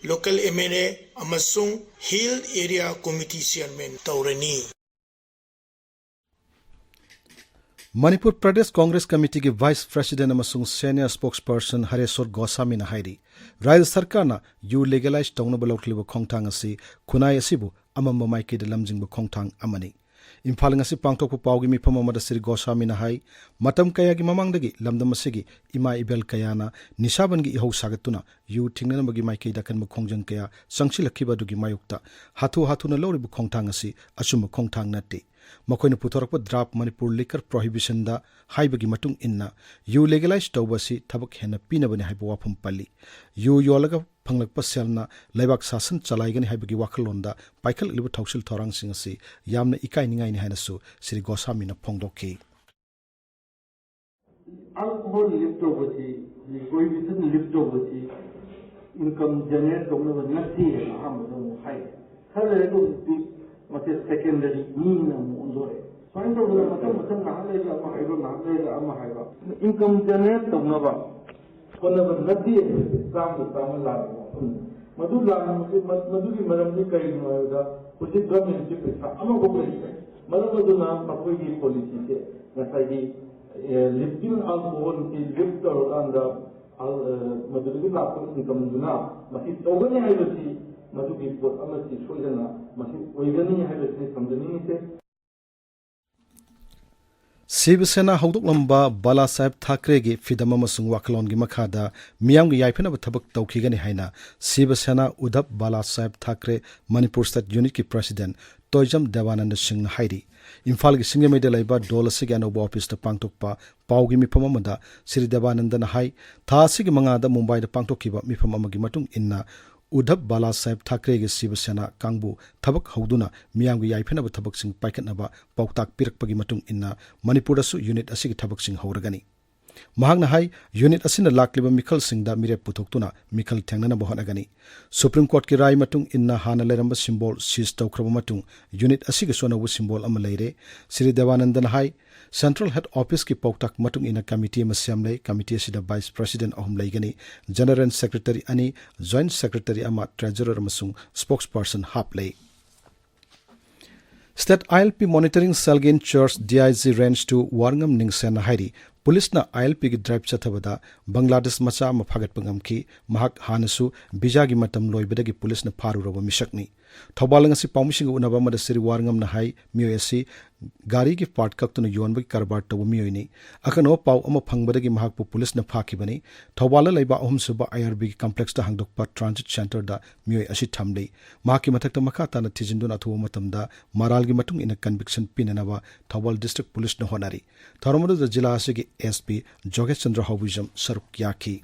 local M L A ꯑꯃꯁꯨꯡ ꯍꯤꯜ ꯑꯦꯔꯤꯌꯥ ꯀꯃꯤꯇꯤ ꯆꯤꯌꯔꯃꯦꯟ ꯇꯧꯔꯅꯤ꯫ ꯃꯅꯤꯄꯨꯔ ꯄ꯭ꯔꯗꯦꯁ ꯀꯣꯡꯒ꯭ꯔꯦꯁ ꯀꯃꯤꯇꯤꯒꯤ ꯚꯥꯏꯁ ꯄ꯭ꯔꯦꯁꯤꯗꯦꯟ ꯑꯃꯁꯨꯡ ꯁꯦꯅꯤꯌꯔ ꯁ꯭ꯄꯣꯛꯁꯄꯔꯁꯟ ꯍꯔꯦꯁꯣꯔ ꯒꯣꯁꯥꯃꯤꯅ ꯍꯥꯏꯔꯤ, ꯔꯥꯖ꯭ꯌ ꯁꯔꯀꯥꯔꯅ ꯌꯨ ꯂꯤꯒꯦꯂꯥꯏꯖ ꯇꯧꯅꯕ ꯂꯧꯈꯠꯂꯤꯕ ꯈꯣꯡꯊꯥꯡ ꯑꯁꯤ ꯈꯨꯟꯅꯥꯏ ꯑꯁꯤꯕꯨ ꯑꯃꯝꯕ ꯃꯥꯏꯀꯩꯗ ꯂꯝꯖꯤꯡꯕ ꯈꯣꯡꯊꯥꯡ ꯑꯃꯅꯤ꯫ ꯏꯝꯐꯥꯜ ꯉꯁꯤ ꯄꯥꯡꯊꯣꯛꯄ ꯄꯥꯎꯒꯤ ꯃꯤꯐꯝ ꯑꯃꯗ ꯁ꯭ꯔꯤ ꯒꯣꯁꯥꯃꯤꯅ ꯍꯥꯏ, ꯃꯇꯝ ꯀꯌꯥꯒꯤ ꯃꯃꯥꯡꯗꯒꯤ ꯂꯝꯗꯝ ꯑꯁꯤꯒꯤ ꯏꯃꯥ ꯏꯕꯦꯜ ꯀꯌꯥꯅ ꯅꯤꯁꯥꯕꯟꯒꯤ ꯏꯍꯧ ꯁꯥꯒꯠꯇꯨꯅ ꯌꯨ ꯊꯤꯡꯅꯅꯕꯒꯤ ꯃꯥꯏꯀꯩꯗ ꯑꯀꯟꯕ ꯈꯣꯡꯖꯪ ꯀꯌꯥ ꯆꯪꯁꯤꯜꯂꯛꯈꯤꯕ ꯑꯗꯨꯒꯤ ꯃꯥꯌꯣꯛꯇ ꯍꯥꯊꯨ ꯍꯥꯊꯨꯅ ꯂꯧꯔꯤꯕ ꯈꯣꯡꯊꯥꯡ ꯑꯁꯤ ꯑꯆꯨꯝꯕ ꯈꯣꯡꯊꯥꯡ ꯅꯠꯇꯦ꯫ ꯃꯈꯣꯏꯅ ꯄꯨꯊꯣꯔꯛꯄ ꯗ꯭ꯔꯥꯐ ꯃꯅꯤꯄꯨꯔ ꯂꯤꯀꯔ ꯄ꯭ꯔꯣꯍꯤꯕꯤꯁꯟꯗ ꯍꯥꯏꯕꯒꯤ ꯃꯇꯨꯡ ꯏꯟꯅ ꯌꯨ ꯂꯦꯒꯦꯂꯥꯏꯖ ꯇꯧꯕ ꯑꯁꯤ ꯊꯕꯛ ꯍꯦꯟꯅ ꯄꯤꯅꯕꯅꯤ ꯍꯥꯏꯕ ꯋꯥꯐꯝ ꯄꯜꯂꯤ꯫ ꯌꯨ ꯌꯣꯜꯂꯒ ꯐꯪꯂꯛꯄ ꯁꯦꯜꯅ ꯂꯩꯕꯥꯛ ꯁꯥꯁꯟ ꯆꯂꯥꯏꯒꯅꯤ ꯍꯥꯏꯕꯒꯤ ꯋꯥꯈꯜꯂꯣꯟꯗ ꯄꯥꯏꯈꯠꯂꯛꯂꯤꯕ ꯊꯧꯁꯤꯜ ꯊꯧꯔꯥꯡꯁꯤꯡ ꯑꯁꯤ ꯌꯥꯝꯅ ꯏꯀꯥꯏꯅꯤꯡꯉꯥꯏꯅꯤ ꯍꯥꯏꯅꯁꯨ ꯁ꯭ꯔꯤ ꯒꯣꯁꯥꯃꯤꯅ ꯐꯣꯡꯗꯣꯛꯈꯤ꯫ ꯑꯜꯀꯣꯍꯣꯜ ꯂꯤꯐ ꯇꯧꯕꯁꯤ, ꯄ꯭ꯔꯣꯍꯤꯕꯤꯁꯟ ꯂꯤꯐ ꯇꯧꯕꯁꯤ ꯏꯟꯀꯝ ꯖꯦꯅꯦꯔꯦꯠ ꯇꯧꯅꯕ ꯅꯠꯇꯦ ꯍꯥꯏꯅ ꯑꯍꯥꯟꯕꯗ ꯑꯃꯨꯛ ꯍꯥꯏ꯫ ꯈꯔ ꯂꯩꯔꯒ ꯍꯧꯖꯤꯛꯇꯤ ꯃꯁꯤ ꯁꯦꯀꯦꯟꯗꯔꯤ ꯃꯤꯅ ꯑꯃꯨꯛ ꯑꯣꯟꯊꯣꯔꯛꯑꯦ꯫ ꯁꯨꯃꯥꯏꯅ ꯇꯧꯗꯅ ꯃꯊꯪ ꯃꯊꯪ ꯉꯥꯏꯍꯥꯛ ꯂꯩꯔꯒ ꯑꯃ ꯍꯥꯏꯔꯣ, ꯉꯥꯏꯍꯥꯛ ꯂꯩꯔꯒ ꯑꯃ ꯍꯥꯏꯔꯣ꯫ ꯏꯟꯀꯝ ꯖꯦꯅꯦꯔꯦꯠ ꯇꯧꯅꯕ ꯍꯣꯠꯅꯕ ꯅꯠꯇꯦ ꯍꯥꯏꯕꯁꯦ ꯆꯥꯝꯗ ꯆꯥꯝꯃ ꯂꯥꯟꯕ ꯋꯥꯐꯝꯅꯤ꯫ ꯃꯗꯨ ꯂꯥꯟꯕꯁꯦ, ꯃ-, ꯃꯗꯨꯒꯤ ꯃꯔꯝꯗꯤ ꯀꯔꯤꯒꯤꯅꯣ ꯍꯥꯏꯕꯗ ꯍꯧꯖꯤꯛ ꯒꯚꯔꯟꯃꯦꯟꯠꯀꯤ ꯄꯩꯁꯥ ꯑꯃꯐꯥꯎ ꯂꯩꯇ꯭ꯔꯦ꯫ ꯃꯔꯝ ꯑꯗꯨꯅ ꯃꯈꯣꯏꯒꯤ ꯄꯣꯂꯤꯁꯤꯁꯦ ꯉꯁꯥꯏꯒꯤ, ꯑꯦ, ꯂꯤꯐꯇꯤꯡ ꯑꯜꯀꯣꯍꯣꯜꯁꯤ ꯂꯤꯐ ꯇꯧꯔꯀꯥꯟꯗ ꯑꯜ-, ꯑꯦ, ꯃꯗꯨꯗꯒꯤ ꯂꯥꯛꯄ ꯏꯟꯀꯝꯗꯨꯅ ꯃꯁꯤ ꯇꯧꯒꯅꯤ ꯍꯥꯏꯕꯁꯤ, ꯃꯗꯨꯒꯤ ꯄꯣꯠ ꯑꯃꯁꯤ ꯁꯣꯏꯗꯅ ꯃꯁꯤ ꯑꯣꯏꯒꯅꯤ ꯍꯥꯏꯕꯁꯤꯅꯤ ꯊꯝꯖꯅꯤꯡꯉꯤꯁꯦ꯫ ꯁꯤꯕ ꯁꯦꯅꯥ ꯍꯧꯗꯣꯛꯂꯝꯕ ꯕꯥꯂꯥꯁꯥꯍꯦꯕ ꯊꯥꯀ꯭ꯔꯦꯒꯤ ꯐꯤꯗꯝ ꯑꯃꯁꯨꯡ ꯋꯥꯈꯜꯂꯣꯟꯒꯤ ꯃꯈꯥꯗ ꯃꯤꯌꯥꯝꯒꯤ ꯌꯥꯏꯐꯅꯕ ꯊꯕꯛ ꯇꯧꯈꯤꯒꯅꯤ ꯍꯥꯏꯅ ꯁꯤꯕ ꯁꯦꯅꯥ ꯎꯗꯙꯕ ꯕꯥꯂꯥꯁꯥꯍꯦꯕ ꯊꯥꯀ꯭ꯔꯦ ꯃꯅꯤꯄꯨꯔ ꯁ꯭ꯇꯦꯠ ꯌꯨꯅꯤꯠꯀꯤ ꯄ꯭ꯔꯁꯤꯗꯦꯟꯠ ꯇꯣꯏꯖꯝ ꯗꯦꯕꯥꯅꯟꯗ ꯁꯤꯡꯅ ꯍꯥꯏꯔꯤ꯫ ꯏꯝꯐꯥꯜꯒꯤ ꯁꯤꯡꯖꯃꯩꯗ ꯂꯩꯕ ꯗꯣꯜ ꯑꯁꯤꯒꯤ ꯑꯅꯧꯕ ꯑꯣꯐꯤꯁꯇ ꯄꯥꯡꯊꯣꯛꯄ ꯄꯥꯎꯒꯤ ꯃꯤꯐꯝ ꯑꯃꯗ ꯁ꯭ꯔꯤ ꯗꯦꯕꯥꯅꯟꯗꯅ ꯍꯥꯏ, ꯊꯥ ꯑꯁꯤꯒꯤ ꯃꯉꯥꯗ ꯃꯨꯝꯕꯥꯏꯗ ꯄꯥꯡꯊꯣꯛꯈꯤꯕ ꯃꯤꯐꯝ ꯑꯃꯒꯤ ꯃꯇꯨꯡ ꯏꯟꯅ ꯎꯗꯙꯕ ꯕꯥꯂꯥꯁꯥꯍꯦꯕ ꯊꯥꯀ꯭ꯔꯦꯒꯤ ꯁꯤꯕ ꯁꯦꯅꯥ ꯀꯥꯡꯕꯨ ꯊꯕꯛ ꯍꯧꯗꯨꯅ ꯃꯤꯌꯥꯝꯒꯤ ꯌꯥꯏꯐꯅꯕ ꯊꯕꯛꯁꯤꯡ ꯄꯥꯏꯈꯠꯅꯕ ꯄꯥꯎꯇꯥꯛ ꯄꯤꯔꯛꯄꯒꯤ ꯃꯇꯨꯡ ꯏꯟꯅ ꯃꯅꯤꯄꯨꯔꯗꯁꯨ ꯌꯨꯅꯤꯠ ꯑꯁꯤꯒꯤ ꯊꯕꯛꯁꯤꯡ ꯍꯧꯔꯒꯅꯤ꯫ ꯃꯍꯥꯛꯅ ꯍꯥꯏ, ꯌꯨꯅꯤꯠ ꯑꯁꯤꯅ ꯂꯥꯛꯂꯤꯕ ꯃꯤꯈꯜꯁꯤꯡꯗ ꯃꯤꯔꯦꯞ ꯄꯨꯊꯣꯛꯇꯨꯅ ꯃꯤꯈꯜ ꯊꯦꯡꯅꯅꯕ ꯍꯣꯠꯅꯒꯅꯤ꯫ ꯁꯨꯄ꯭ꯔꯤꯝ ꯀꯣꯔꯠꯀꯤ ꯔꯥꯏ ꯃꯇꯨꯡ ꯏꯟꯅ ꯍꯥꯟꯅ ꯂꯩꯔꯝꯕ ꯁꯤꯝꯕꯣꯜ ꯁꯤꯖ ꯇꯧꯈ꯭ꯔꯕ ꯃꯇꯨꯡ ꯌꯨꯅꯤꯠ ꯑꯁꯤꯒꯤꯁꯨ ꯑꯅꯧꯕ ꯁꯤꯝꯕꯣꯜ ꯑꯃ ꯂꯩꯔꯦ꯫ ꯁ꯭ꯔꯤ ꯗꯦꯕꯥꯅꯟꯗꯅ ꯍꯥꯏ, ꯁꯦꯟꯇ꯭ꯔꯦꯜ ꯍꯦꯗ ꯑꯣꯐꯤꯁꯀꯤ ꯄꯥꯎꯇꯥꯛ ꯃꯇꯨꯡ ꯏꯟꯅ ꯀꯃꯤꯇꯤ ꯑꯃ ꯁꯦꯝꯂꯦ꯫ ꯀꯃꯤꯇꯤ ꯑꯁꯤꯗ ꯚꯥꯏꯁ ꯄ꯭ꯔꯁꯤꯗꯦꯟꯠ ꯑꯍꯨꯝ ꯂꯩꯒꯅꯤ, ꯖꯦꯅꯔꯦꯜ ꯁꯦꯀ꯭ꯔꯦꯇꯔꯤ ꯑꯅꯤ, ꯖꯣꯏꯟꯠ ꯁꯦꯀ꯭ꯔꯦꯇꯔꯤ ꯑꯃ, ꯇ꯭ꯔꯦꯖꯔꯔ ꯑꯃꯁꯨꯡ ꯁ꯭ꯄꯣꯛꯁ ꯄꯔꯁꯟ ꯍꯥꯞꯂꯦ꯫ State I L P monitoring ꯁꯦꯜꯒꯤ in charge D I G range two ꯋꯥꯔꯉꯝ ꯅꯤꯡꯁꯦꯟꯅ ꯍꯥꯏꯔꯤ, ꯄꯨꯂꯤꯁꯅ ꯑꯥꯏ ꯑꯦꯜ ꯄꯤꯒꯤ ꯗ꯭ꯔꯥꯏꯚ ꯆꯠꯊꯕꯗ ꯕꯪꯒ꯭ꯂꯥꯗꯦꯁ ꯃꯆꯥ ꯑꯃ ꯐꯥꯒꯠꯄ ꯉꯝꯈꯤ꯫ ꯃꯍꯥꯛ ꯍꯥꯟꯅꯁꯨ ꯚꯤꯖꯥꯒꯤ ꯃꯇꯝ ꯂꯣꯏꯕꯗꯒꯤ ꯄꯨꯂꯤꯁꯅ ꯐꯥꯔꯨꯔꯕ ꯃꯤꯁꯛꯅꯤ꯫ ꯊꯧꯕꯥꯜꯗ ꯉꯁꯤ ꯄꯥꯎꯃꯤꯁꯤꯡꯒ ꯎꯅꯕ ꯑꯃꯗ ꯁ꯭ꯔꯤ ꯋꯥꯔꯉꯝꯅ ꯍꯥꯏ, ꯃꯤꯑꯣꯏ ꯑꯁꯤ ꯒꯥꯔꯤꯒꯤ ꯄꯥꯔꯠ ꯀꯛꯇꯨꯅ ꯌꯣꯟꯕꯒꯤ ꯀꯔꯕꯥꯔ ꯇꯧꯕ ꯃꯤꯑꯣꯏꯅꯤ꯫ ꯑꯀꯛꯅꯕ ꯄꯥꯎ ꯑꯃ ꯐꯪꯕꯗꯒꯤ ꯃꯍꯥꯛꯄꯨ ꯄꯨꯂꯤꯁꯅ ꯐꯥꯈꯤꯕꯅꯤ꯫ ꯊꯧꯕꯥꯜꯗ ꯂꯩꯕ ꯑꯍꯨꯝꯁꯨꯕ ꯑꯥꯏ ꯑꯥꯔ ꯕꯤꯒꯤ ꯀꯝꯄ꯭ꯂꯦꯛꯁꯇ ꯍꯥꯡꯗꯣꯛꯄ ꯇ꯭ꯔꯥꯟꯖꯤꯠ ꯁꯦꯟꯇꯔꯗ ꯃꯤꯑꯣꯏ ꯑꯁꯤ ꯊꯝꯂꯤ꯫ ꯃꯍꯥꯛꯀꯤ ꯃꯊꯛꯇ ꯃꯈꯥ ꯇꯥꯅ ꯊꯤꯖꯤꯟꯗꯨꯅ ꯑꯊꯨꯕ ꯃꯇꯝꯗ ꯃꯔꯥꯜꯒꯤ ꯃꯇꯨꯡ ꯏꯟꯅ ꯀꯟꯚꯤꯛꯁꯟ ꯄꯤꯅꯅꯕ ꯊꯧꯕꯥꯜ ꯗꯤꯁꯇ꯭ꯔꯤꯛ ꯄꯨꯂꯤꯁꯅ ꯍꯣꯠꯅꯔꯤ꯫ ꯊꯧꯔꯝ ꯑꯗꯨꯗ ꯖꯤꯂꯥ ꯑꯁꯤꯒꯤ ꯑꯦꯁ ꯄꯤ ꯖꯣꯒꯦꯁ ꯆꯟꯗ꯭ꯔ ꯍꯥꯎꯕꯤꯖꯝ ꯁꯔꯨꯛ ꯌꯥꯈꯤ꯫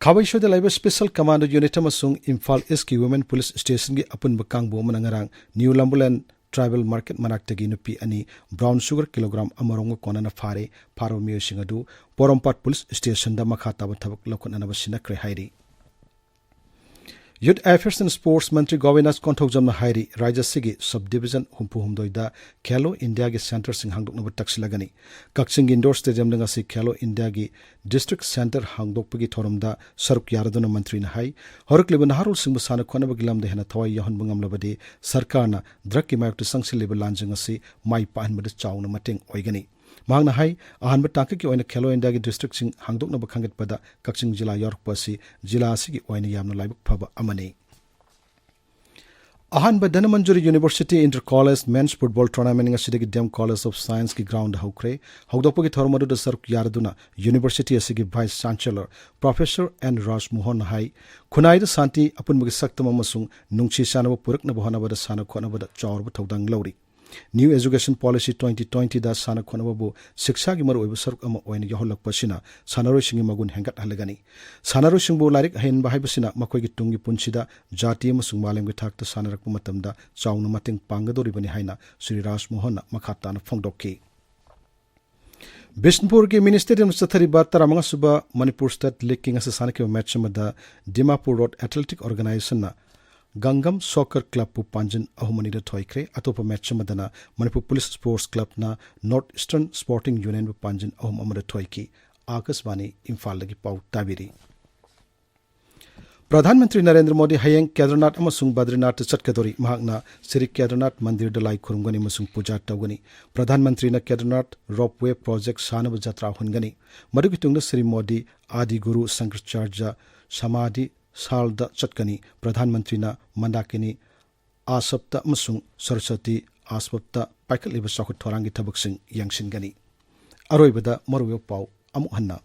ꯈꯥꯕꯩꯁꯣꯏꯗ ꯂꯩꯕ ꯁ꯭ꯄꯦꯁꯦꯜ ꯀꯃꯥꯟꯗꯣ ꯌꯨꯅꯤꯠ ꯑꯃꯁꯨꯡ ꯏꯝꯐꯥꯜ ꯏꯁꯀꯤ ꯋꯨꯃꯦꯟ ꯄꯨꯂꯤꯁ ꯁ꯭ꯇꯦꯁꯟꯒꯤ ꯑꯄꯨꯟꯕ ꯀꯥꯡꯕꯨ ꯑꯃꯅ ꯉꯔꯥꯡ ꯅ꯭ꯌꯨ ꯂꯝꯕꯨꯂꯦꯟ ꯇ꯭ꯔꯥꯏꯕꯦꯜ ꯃꯥꯔꯀꯦꯠ ꯃꯅꯥꯛꯇꯒꯤ ꯅꯨꯄꯤ ꯑꯅꯤ ꯕ꯭ꯔꯥꯎꯟ ꯁꯨꯒꯔ ꯀꯤꯂꯣꯒ꯭ꯔꯥꯝ ꯑꯃꯔꯣꯝꯒ ꯀꯣꯟꯅꯅ ꯐꯥꯔꯦ꯫ ꯐꯥꯔꯕ ꯃꯤꯑꯣꯏꯁꯤꯡ ꯑꯗꯨ ꯄꯣꯔꯣꯝꯄꯥꯠ ꯄꯨꯂꯤꯁ ꯁ꯭ꯇꯦꯁꯟꯗ ꯃꯈꯥ ꯇꯥꯕ ꯊꯕꯛ ꯂꯧꯈꯠꯅꯅꯕ ꯁꯤꯟꯅꯈ꯭ꯔꯦ ꯍꯥꯏꯔꯤ꯫ ꯌꯨꯠ ꯑꯦꯐꯤꯌꯔꯁ ꯑꯦꯟ ꯁ꯭ꯄꯣꯔꯠꯁ ꯃꯟꯇ꯭ꯔꯤ ꯒꯣꯕꯤꯟꯗꯥꯁ ꯀꯣꯟꯊꯧꯖꯝꯅ ꯍꯥꯏꯔꯤ, ꯔꯥꯖ꯭ꯌ ꯑꯁꯤꯒꯤ ꯁꯕ ꯗꯤꯕꯤꯖꯟ ꯍꯨꯝꯐꯨ ꯍꯨꯝꯗꯣꯏꯗ ꯈꯦꯂꯣ ꯏꯟꯗꯤꯌꯥꯒꯤ ꯁꯦꯟꯇꯔꯁꯤꯡ ꯍꯥꯡꯗꯣꯛꯅꯕ ꯇꯛꯁꯤꯜꯂꯒꯅꯤ꯫ ꯀꯛꯆꯤꯡꯒꯤ ꯏꯟꯗꯣꯔ ꯁ꯭ꯇꯦꯗꯤꯌꯝꯗ ꯉꯁꯤ ꯈꯦꯂꯣ ꯏꯟꯗꯤꯌꯥꯒꯤ ꯗꯤꯁꯇ꯭ꯔꯤꯛ ꯁꯦꯟꯇꯔ ꯍꯥꯡꯗꯣꯛꯄꯒꯤ ꯊꯧꯔꯝꯗ ꯁꯔꯨꯛ ꯌꯥꯔꯗꯨꯅ ꯃꯟꯇ꯭ꯔꯤꯅ ꯍꯥꯏ, ꯍꯧꯔꯛꯂꯤꯕ ꯅꯍꯥꯔꯣꯜꯁꯤꯡꯕꯨ ꯁꯥꯟꯅ ꯈꯣꯠꯅꯕꯒꯤ ꯂꯝꯗ ꯍꯦꯟꯅ ꯊꯋꯥꯏ ꯌꯥꯎꯍꯟꯕ ꯉꯝꯂꯕꯗꯤ ꯁꯔꯀꯥꯔꯅ ꯗ꯭ꯔꯒꯀꯤ ꯃꯥꯌꯣꯛꯇ ꯆꯪꯁꯤꯜꯂꯤꯕ ꯂꯥꯟꯖꯪ ꯑꯁꯤ ꯃꯥꯏ ꯄꯥꯛꯍꯟꯕꯗ ꯆꯥꯎꯅ ꯃꯇꯦꯡ ꯑꯣꯏꯒꯅꯤ꯫ ꯃꯍꯥꯛꯅ ꯍꯥꯏ, ꯑꯍꯥꯟꯕ ꯇꯥꯡꯀꯛꯀꯤ ꯑꯣꯏꯅ ꯈꯦꯂꯣ ꯏꯟꯗꯤꯌꯥꯒꯤ ꯗꯤꯁꯇ꯭ꯔꯤꯛꯁꯤꯡ ꯍꯥꯡꯗꯣꯛꯅꯕ ꯈꯟꯒꯠꯄꯗ ꯀꯛꯆꯤꯡ ꯖꯤꯂꯥ ꯌꯥꯎꯔꯛꯄ ꯑꯁꯤ ꯖꯤꯂꯥ ꯑꯁꯤꯒꯤ ꯑꯣꯏꯅ ꯌꯥꯝꯅ ꯂꯥꯏꯕꯛ ꯐꯕ ꯑꯃꯅꯤ꯫ ꯑꯍꯥꯟꯕ Dhanamanjuri university inter college men's football tournament ꯉꯁꯤꯗꯒꯤ ꯗꯤ ꯑꯦꯝ ꯀꯣꯂꯦꯖ ꯑꯣꯐ ꯁꯥꯏꯟꯁꯀꯤ ꯒ꯭ꯔꯥꯎꯟꯗ ꯍꯧꯈ꯭ꯔꯦ꯫ ꯍꯧꯗꯣꯛꯄꯒꯤ ꯊꯧꯔꯝ ꯑꯗꯨꯗ ꯁꯔꯨꯛ ꯌꯥꯔꯗꯨꯅ ꯌꯨꯅꯤꯚꯔꯁꯤꯇꯤ ꯑꯁꯤꯒꯤ ꯚꯥꯏꯁ ꯆꯥꯟꯁꯦꯂꯔ ꯄ꯭ꯔꯣꯐꯦꯁꯔ ꯑꯦꯟ ꯔꯥꯖꯃꯣꯍꯟꯅ ꯍꯥꯏ, ꯈꯨꯟꯅꯥꯏꯗ ꯁꯥꯟꯇꯤ, ꯑꯄꯨꯟꯕꯒꯤ ꯁꯛꯇꯝ ꯑꯃꯁꯨꯡ ꯅꯨꯡꯁꯤ ꯆꯥꯟꯅꯕ ꯄꯨꯔꯛꯅꯕ ꯍꯣꯠꯅꯕꯗ ꯁꯥꯟꯅ ꯈꯣꯠꯅꯕꯗ ꯆꯥꯎꯔꯕ ꯊꯧꯗꯥꯡ ꯂꯧꯔꯤ꯫ ꯅ꯭ꯌꯨ ꯑꯦꯖꯨꯀꯦꯁꯟ ꯄꯣꯂꯤꯁꯤ ꯇ꯭ꯋꯦꯟꯇꯤ ꯇ꯭ꯋꯦꯟꯇꯤꯗ ꯁꯥꯟꯅ ꯈꯣꯠꯅꯕꯕꯨ ꯁꯤꯛꯁꯥꯒꯤ ꯃꯔꯨꯑꯣꯏꯕ ꯁꯔꯨꯛ ꯑꯃ ꯑꯣꯏꯅ ꯌꯥꯎꯍꯜꯂꯛꯄ ꯑꯁꯤꯅ ꯁꯥꯟꯅꯔꯣꯏꯁꯤꯡꯒꯤ ꯃꯒꯨꯟ ꯍꯦꯟꯒꯠꯍꯜꯂꯒꯅꯤ꯫ ꯁꯥꯟꯅꯔꯣꯏꯁꯤꯡꯕꯨ ꯂꯥꯏꯔꯤꯛ ꯍꯩꯍꯟꯕ ꯍꯥꯏꯕꯁꯤꯅ ꯃꯈꯣꯏꯒꯤ ꯇꯨꯡꯒꯤ ꯄꯨꯟꯁꯤꯗ ꯖꯥꯇꯤ ꯑꯃꯁꯨꯡ ꯃꯥꯂꯦꯝꯒꯤ ꯊꯥꯛꯇ ꯁꯥꯟꯅꯔꯛꯄ ꯃꯇꯝꯗ ꯆꯥꯎꯅ ꯃꯇꯦꯡ ꯄꯥꯡꯒꯗꯧꯔꯤꯕꯅꯤ ꯍꯥꯏꯅ ꯁ꯭ꯔꯤ ꯔꯥꯖꯃꯣꯍꯟꯅ ꯃꯈꯥ ꯇꯥꯅ ꯐꯣꯡꯗꯣꯛꯈꯤ꯫ ꯕꯤꯁꯅꯨꯄꯨꯔꯒꯤ ꯃꯤꯅꯤ ꯁ꯭ꯇꯦꯗꯤꯌꯝꯗ ꯆꯠꯊꯔꯤꯕ ꯇꯔꯥꯃꯉꯥ ꯁꯨꯕ ꯃꯅꯤꯄꯨꯔ ꯁ꯭ꯇꯦꯠ ꯂꯤꯒꯀꯤ ꯉꯁꯤ ꯁꯥꯟꯅꯈꯤꯕ ꯃꯦꯠꯆ ꯑꯃꯗ ꯗꯤꯃꯥꯄꯨꯔ ꯔꯣꯗ ꯑꯦꯊꯂꯦꯇꯤꯛ ꯑꯣꯔꯒꯅꯥꯏꯖꯦꯁꯟꯅ ꯒꯪꯒꯝ ꯁꯣꯀꯔ ꯀ꯭ꯂꯕꯄꯨ ꯄꯥꯟꯖꯤꯟ ꯑꯍꯨꯝ ꯑꯅꯤꯗ ꯊꯣꯏꯈ꯭ꯔꯦ꯫ ꯑꯇꯣꯞꯄ ꯃꯦꯠꯆ ꯑꯃꯗꯅ ꯃꯅꯤꯄꯨꯔ ꯄꯨꯂꯤꯁ ꯁ꯭ꯄꯣꯔꯠꯁ ꯀ꯭ꯂꯕꯅ ꯅꯣꯔꯠ ꯏꯁꯇꯔꯟ ꯁ꯭ꯄꯣꯔꯇꯤꯡ ꯌꯨꯅꯤꯌꯟꯕꯨ ꯄꯥꯟꯖꯤꯟ ꯑꯍꯨꯝ ꯑꯃꯗ ꯊꯣꯏꯈꯤ꯫ ꯑꯥꯀꯥꯁꯕꯥꯅꯤ ꯏꯝꯐꯥꯜꯗꯒꯤ ꯄꯥꯎ ꯇꯥꯕꯤꯔꯤ꯫ ꯄ꯭ꯔꯙꯥꯟ ꯃꯟꯇ꯭ꯔꯤ ꯅꯔꯦꯟꯗ꯭ꯔ ꯃꯣꯗꯤ ꯍꯌꯦꯡ ꯀꯦꯗꯔꯅꯥꯊ ꯑꯃꯁꯨꯡ ꯕꯗ꯭ꯔꯤꯅꯥꯊꯇ ꯆꯠꯀꯗꯧꯔꯤ꯫ ꯃꯍꯥꯛꯅ ꯁ꯭ꯔꯤ ꯀꯦꯗꯔꯅꯥꯊ ꯃꯟꯗꯤꯔꯗ ꯂꯥꯏ ꯈꯨꯔꯨꯝꯒꯅꯤ ꯑꯃꯁꯨꯡ ꯄꯨꯖꯥ ꯇꯧꯒꯅꯤ꯫ ꯄ꯭ꯔꯙꯥꯟ ꯃꯟꯇ꯭ꯔꯤꯅ ꯀꯦꯗꯔꯅꯥꯊ ꯔꯣꯞꯋꯦ ꯄ꯭ꯔꯣꯖꯦꯛ ꯁꯥꯅꯕ ꯖꯇ꯭ꯔꯥ ꯍꯨꯟꯒꯅꯤ꯫ ꯃꯗꯨꯒꯤ ꯇꯨꯡꯗ ꯁ꯭ꯔꯤ ꯃꯣꯗꯤ ꯑꯥꯗꯤ ꯒꯨꯔꯨ ꯁꯪꯀꯔꯆꯥꯔꯖ ꯁꯃꯥꯙꯤ ꯁꯥꯜꯗ ꯆꯠꯀꯅꯤ꯫ ꯄ꯭ꯔꯙꯥꯟ ꯃꯟꯇ꯭ꯔꯤꯅ ꯃꯟꯗꯥꯀꯤꯅꯤ ꯑꯥꯁꯞꯇ ꯑꯃꯁꯨꯡ ꯁꯔꯁꯇꯤ ꯑꯥꯁꯄꯞꯇ ꯄꯥꯏꯈꯠꯂꯤꯕ ꯆꯥꯎꯈꯠ ꯊꯧꯔꯥꯡꯒꯤ ꯊꯕꯛꯁꯤꯡ ꯌꯦꯡꯁꯤꯟꯒꯅꯤ꯫ ꯑꯔꯣꯏꯕꯗ ꯃꯔꯨꯑꯣꯏꯕ ꯄꯥꯎ ꯑꯃꯨꯛ ꯍꯟꯅ꯫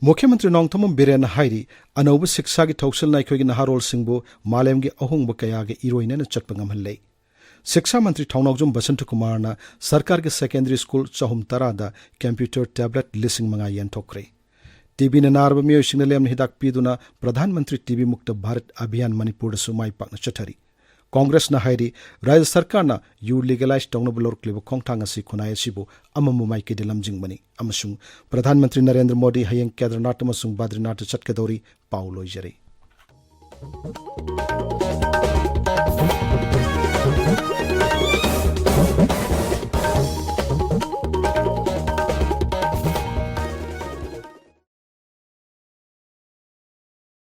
ꯃꯨꯈ꯭ꯌ ꯃꯟꯇ꯭ꯔꯤ ꯅꯣꯡꯊꯣꯝꯕꯝ ꯕꯤꯔꯦꯟꯅ ꯍꯥꯏꯔꯤ, ꯑꯅꯧꯕ ꯁꯤꯛꯁꯥꯒꯤ ꯊꯧꯁꯤꯜꯅ ꯑꯩꯈꯣꯏꯒꯤ ꯅꯍꯥꯔꯣꯜꯁꯤꯡꯕꯨ ꯃꯥꯂꯦꯝꯒꯤ ꯑꯍꯣꯡꯕ ꯀꯌꯥꯒꯤ ꯏꯔꯣꯏꯅꯅ ꯆꯠꯄ ꯉꯝꯍꯜꯂꯦ꯫ ꯁꯤꯛꯁꯥ ꯃꯟꯇ꯭ꯔꯤ ꯊꯧꯅꯥꯎꯖꯝ ꯕꯁꯟꯇ ꯀꯨꯃꯥꯔꯅ ꯁꯔꯀꯥꯔꯒꯤ ꯁꯦꯀꯦꯟꯗꯔꯤ ꯁ꯭ꯀꯨꯜ ꯆꯍꯨꯝ ꯇꯔꯥꯗ ꯀꯝꯄ꯭ꯌꯨꯇꯔ ꯇꯦꯕ꯭ꯂꯦꯠ ꯂꯤꯁꯤꯡ ꯃꯉꯥ ꯌꯦꯟꯊꯣꯛꯈ꯭ꯔꯦ꯫ ꯇꯤꯕꯤꯅ ꯅꯥꯔꯕ ꯃꯤꯑꯣꯏꯁꯤꯡꯅ ꯂꯦꯝꯅ ꯍꯤꯗꯥꯛ ꯄꯤꯗꯨꯅ ꯄ꯭ꯔꯙꯥꯟ ꯃꯟꯇ꯭ꯔꯤ ꯇꯤꯕꯤ ꯃꯨꯛꯇ ꯚꯥꯔꯠ ꯑꯚꯤꯌꯥꯟ ꯃꯅꯤꯄꯨꯔꯗꯁꯨ ꯃꯥꯏ ꯄꯥꯛꯅ ꯆꯠꯊꯔꯤ꯫ ꯀꯣꯡꯒ꯭ꯔꯦꯁꯅ ꯍꯥꯏꯔꯤ, ꯔꯥꯖ꯭ꯌ ꯁꯔꯀꯥꯔꯅ ꯌꯨ ꯂꯤꯒꯦꯂꯥꯏꯖ ꯇꯧꯅꯕ ꯂꯧꯔꯛꯂꯤꯕ ꯈꯣꯡꯊꯥꯡ ꯑꯁꯤ ꯈꯨꯟꯅꯥꯏ ꯑꯁꯤꯕꯨ ꯑꯃꯝꯕ ꯃꯥꯏꯀꯩꯗ ꯂꯝꯖꯤꯡꯕꯅꯤ ꯑꯃꯁꯨꯡ ꯄ꯭ꯔꯙꯥꯟ ꯃꯟꯇ꯭ꯔꯤ ꯅꯔꯦꯟꯗ꯭ꯔ ꯃꯣꯗꯤ ꯍꯌꯦꯡ ꯀꯦꯗꯔꯅꯥꯊ ꯑꯃꯁꯨꯡ ꯕꯗ꯭ꯔꯤꯅꯥꯊꯇ ꯆꯠꯀꯗꯧꯔꯤ꯫ ꯄꯥꯎ ꯂꯣꯏꯖꯔꯦ꯫